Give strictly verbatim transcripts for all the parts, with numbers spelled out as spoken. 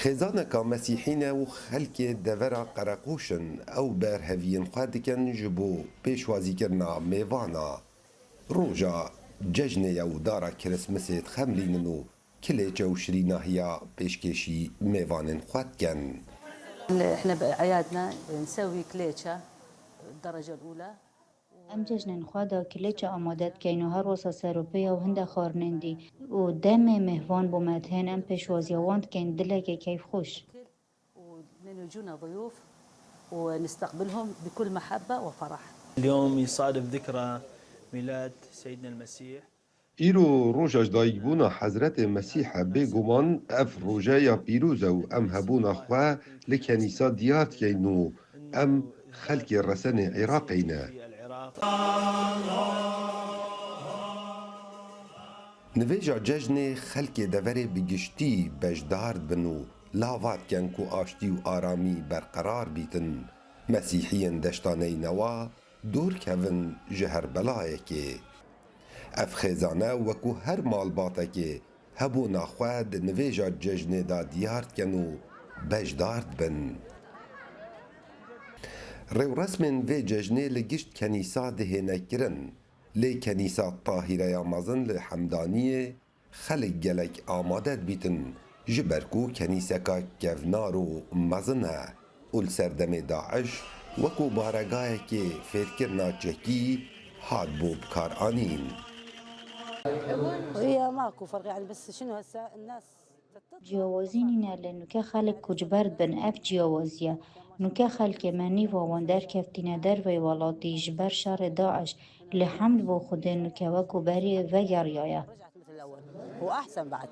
Xêzaneka Mesîhî ne û xelkê devera Qereqoş in, ew berheviyên xwe dikin ji bo pêşwazîkirina mêvana. Roja cejnê ye û dara Kirismisê dixemilînin û kilêçe û şirînahiya pêşkêşî mêvanên xwe dikin. احنا باعيادنا نسوي كليتشة الدرجة الأولى. Em cejnên xwe da kilêçe amade dikeyn û her wisa seropêya û hinde xwarinên dî û demê mêhvan bo me dihên em pêşwaziya wan dikeyn dilekê keyfxweş. ومن يجونا ضيوف ونستقبلهم بكل محبة وفرح. اليوم يصادف ذكرى ميلاد سيدنا المسيح. Îro roja ji dayikbûna Hezretê Mesîh e, bêguman ev roje ya pîroz e û em hebûna xwe li kenîsa diyar dikeyn û em xelkê resenê Iraqê ne. Nivêja cejnê xelkê deverê bi giştî beşdar dibin û lava dikin ku aştî û aramî berqerar bîtin. Mesîhiyên deşta Neynewa dûr kevin ji her belayekê. Ev xêzane wekû her malbatekê hebûna xwe di nivêja cejnê de diyar dikin û beşdar dibin. Rêwresmên vê cejnê li gişt kenîsa dihêne kirin, lê Kenîsa Tahîre ya mezin li Hemdaniyê xelk gelek amade dibîtin, ji ber ku kenîseka kevnar û mezin e û li ser demê Daiş wekû baregayekê fêrkirina çekî hatibû bikaranîn. هي ماكو فرق يعني، بس شنو هسه الناس Ciyawazî nîne, lê nuke xelk koçber dibin, ev ciyawazî ye. Nuke xelkê me nîva wan derkeftîne derveyî welatî ji ber şerê Daiş, lê hemd bo Xwedê nuke wekû berî vegeriyaye. رجعت مثل الأول وأحسن بعد.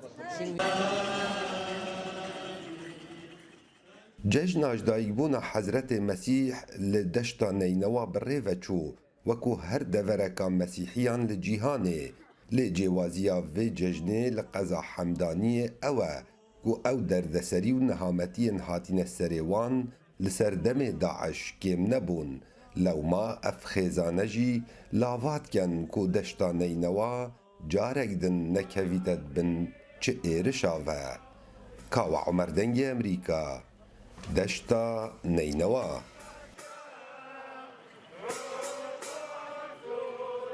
Cejna ji dayikbûna Hezretê Mesîh li deşta Neynewa bi rê ve çû, wekû her devereka Mesîhiyan li cîhanê, lê cêwaziya vê cejnê li qeza Hemdaniyê ew e ku ew derdeserî û nehametiyên hatine serê wan li ser demê Daiş kêm nebûn. Lewma ev xêzane jî lava dikin ku deşta Neynewa carek din nekevîte di bin çi êrişa ve. Kawa Omer, Dengê Emerîka, Deşta Neynewa.